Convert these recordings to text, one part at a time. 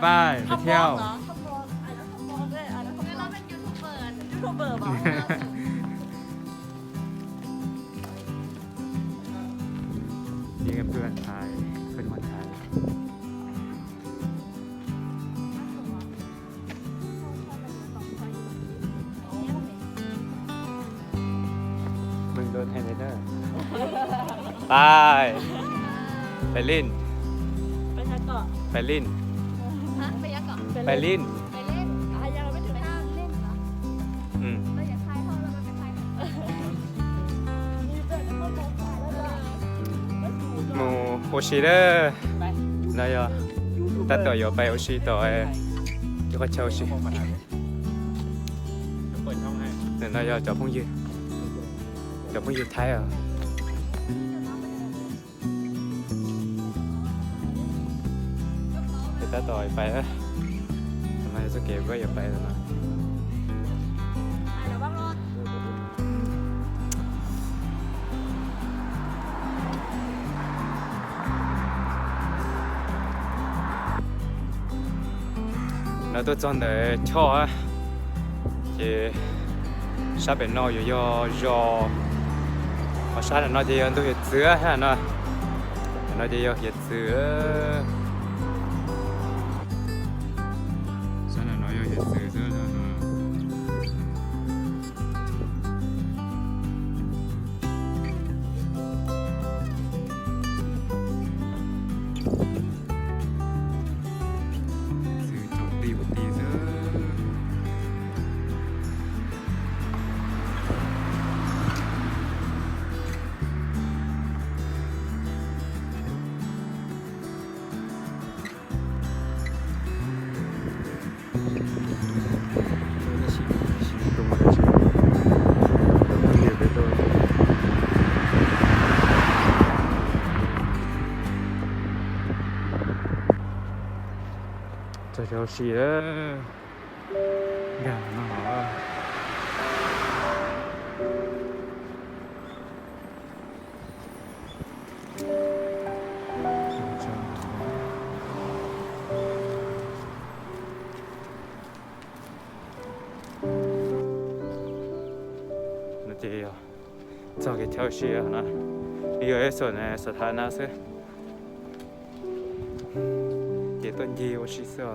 Bye, ไปเที่ยว Không muốn hả? Không muốn. Ai nói không muốn đây? Ai nói không muốn? Người đó bên YouTuber. YouTuber bảo. Những người bạn Thái, phần bạn Thái. Mình luôn hay thế đó. Bye. Berlin. Berlin. Berlin. Berlin. Berlin. À, giờ là biết Việt Nam. Ừ. Bây giờ thay thôi, bây giờ thay. Mus ua si lawm. No yog tab tom yuav pais ua si tom ib qhov chaw ua si. Ntawm no yog cov phooj ywg, cov phooj ywg Thaib os. Ces tab tom pais, no yog txoj kev peb yuav pais no. Lawv tuaj txog ntawm choj, ces sab pem no yuav yog zos, ho sab ntawm no ces yog ntug hiav txwv no, no ces yog hiav txwv. Sab ntawm no yog hiav txwv xwb no. Txwv tsaus nti ua ti xwb. Txog cov ua si nkag no. No ces yog txog kev chaw ua si no, yog ib xom xav thav na xwb, ces tuaj ncig ua si xwb os.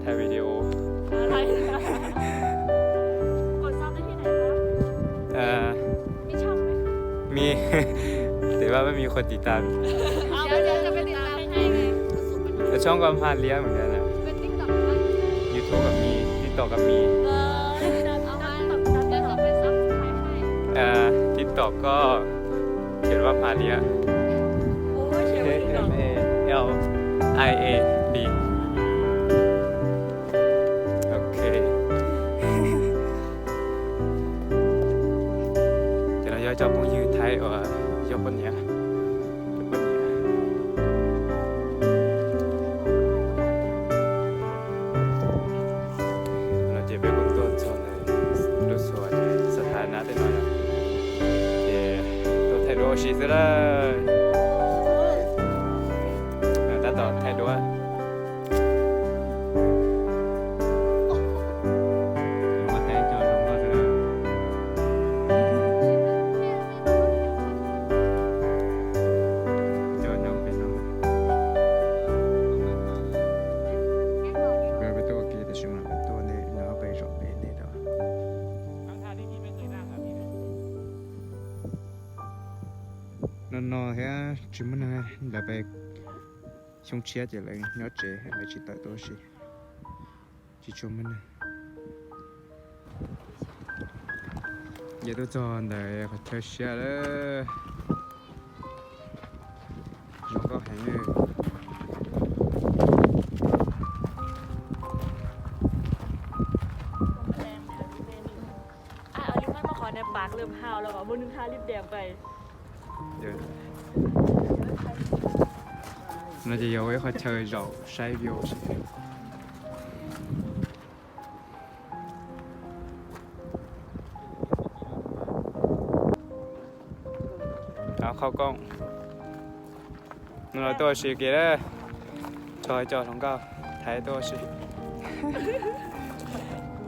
Thaij video. Ờ, mi, để ba mi khuôn tỉ tàn. Ở trong có Hma Liabเหมือนกันนะ YouTube ก็มี TikTok ก็มี เอ่อ TikTok ก็เขียนว่า Hma Liab. K M A L I A B. Ok. Ces no yog cov phooj ywg Thaib uas yog poj niam. No ces peb kuj tuaj txog ntawm lub xua xav thav na tej no yom. Ces tuaj thaij duab ua si xwb lawm. Tab tom thaij duab. No no thiab tsis muaj neeg, lawv pais xyoo tshiab ces lawv nyob tsev lawv tsis tawm tuaj ua si, tsis tshua muaj neeg. Ces tuaj txog ntawm qhov chaw siab lawm. Zoo nkauj heev. Ai, ua li muab qhov niag pav lwm hau Nó ces yog ib qhov chaw zaum saib view. Qhov koob no los tuaj ua si kiag, tso cov hluas nkauj Thaib tuaj ua si.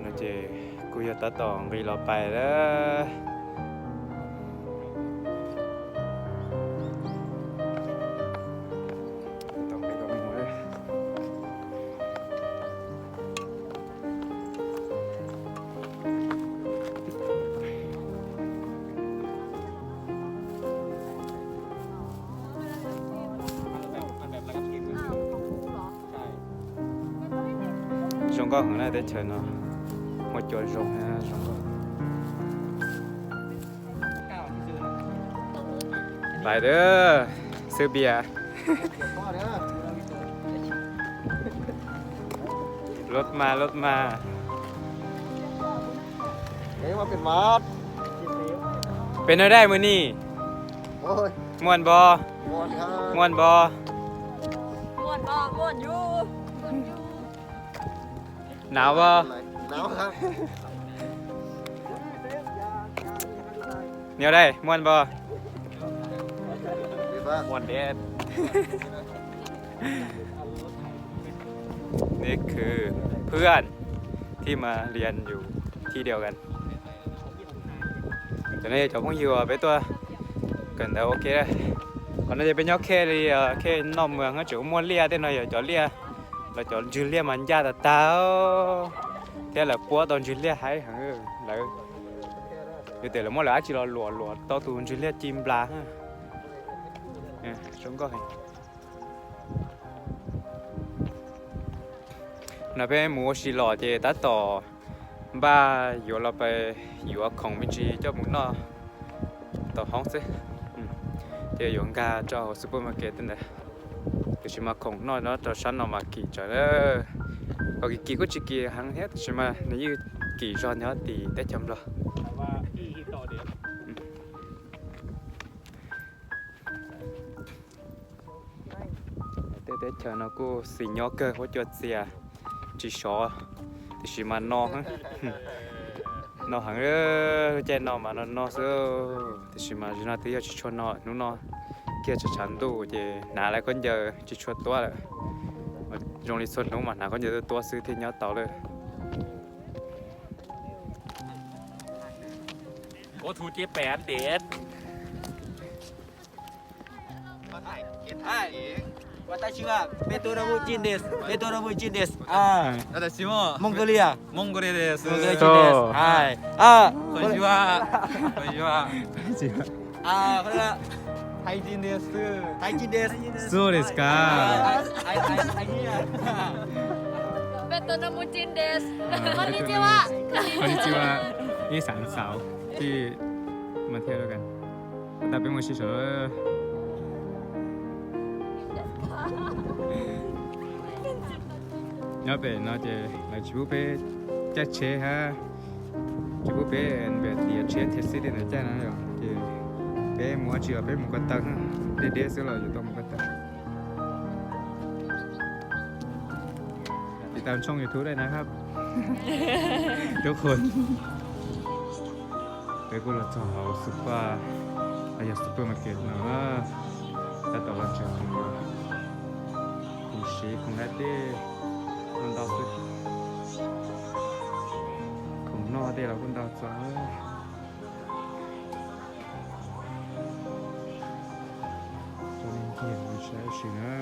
No ces kuj yog tab tom nqis los pais lawm. Zoo nkauj heev na teb chaws no, muaj cua zoo, zoo nkauj. Pais lawm, xwb npias. Loj mas, loj mas. Peb noj dai mus ni. Muaj npo, muaj npo. Nab as? Nyob dai, muaj npo? Muaj deb. นี่คือเพื่อนที่มาเรียนอยู่ที่เดียวกัน Cov no yog cov phooj ywg peb tuaj kawm ntawv ua ke. Qhov no ces peb nyob khej li, khej noj mws tseem muaj liaj tej no, yog cov liaj, lawv cov ntswg liaj mas ncaj tas tas, thiab lawv puab tau ntswg liaj haib heev. Lawv, yog tias lawv muab lawv dab tsi los luam luam tau tus ntswg liaj ci nplas. Zoo nkauj heev. No peb mus ua si los ces tab tom npaj yuav los pais yuav khoom me ntsis coj mus noj tau hoob xwb. Ces yuav nkag rau hauv supermarket tej ntawd. Tiam sis mas khoom noj nyob rau sab no mas kim tsawv. Kom kim kim kuj tsis kim heev thiab, tiam sis mas nws yeej kim zog nyob tim teb chaws Nplog. Tej teb chaws no kuj xis nyob kawg, huab cua txias tsis sov, tiam sis mas no, no heev. Lub caij no mas no no xwb, tiam sis mas zaum no twb yog tsis tshua no, hnub no kiag tshav tshav ntuj ces hnav lawv khaub ncaws tsis tshua tuab lawm. Zoo li txhua hnub mas hnav khaub ncaws tuab tuab xwb thiaj nyob tau lawm. Beto Namucindes, Beto Namucindes. Ah. Mongolia. Mongolia です。 Mongolia です。 Hai. Ah. Konnichiwa. Konnichiwa. Ah, Thai 人です。 Thai 人です。 そうですか。 Hai, hai, hai, hai. Beto Namucindes. Konnichiwa. Konnichiwa. Ib xav xauv tij mas thiaj li kas. Tab peb mus si saum. Nyob pem no ces lawv tsis pub peb caij tsheb hab, tsis pub peb tias tsheb thiab xib tej ntawd caij no yom, ces peb mus dab tsi los peb mus ko taw, deb deb xwb los yuav tau mus ko taw. Tiv tam tshooj YouTube dai na hab. Tub qhua. Peb kuj los txog hauv super, yog supermarket no, tab tom los tsev khoom, khoom siv khoom dab tsi los ntau xwb. Khoom noj tej los kuj ntau txog. Cov neeg kiag mus saib sim na.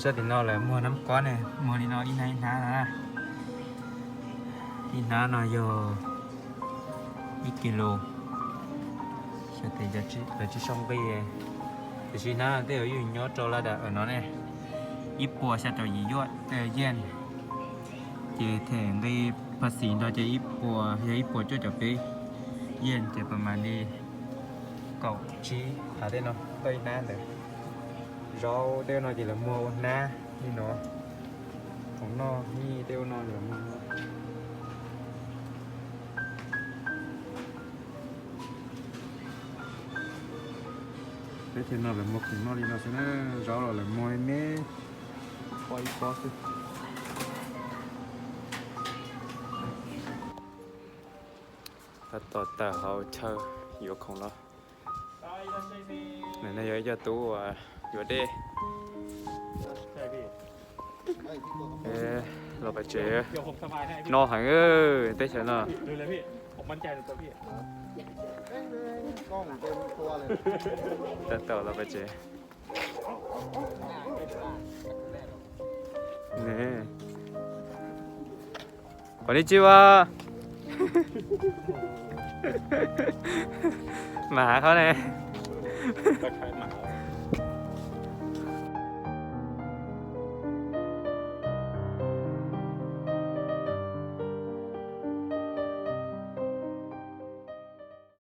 Sab tim no lawv muag nab kob ne, muag li no ib hnab ib hnab na. Ib hnab no yog ib kis lus, xyov tes lawv tsis sau nqi, tiam sis hnab no tej zaum yeej nyob rau laj dam no ne, ib puas xya caum yim yuaj, yeej. Ces them nqi phas xis no ces ib puas yog ib puas cuaj caum peb yeej, ces pas mas li Kaum tsib hav tej no tau ib hnab ntawd. Zaub tej no ces lawv muag ua hnab li no. Khoom noj nyij tej ua no lawv muag. Teb chaws no lawv muag khoom noj li no xwb na, zaub los lawv muag me pob ib pob xwb. Tab tom tawm hauv chaw yuav khoom no. Nws no yog ib co tub uas yuav dej. Los pem tsev no heev, teb chaws no. Tab tom los pem tsev. Qhov ni tsi as. Mas hav qhov ne.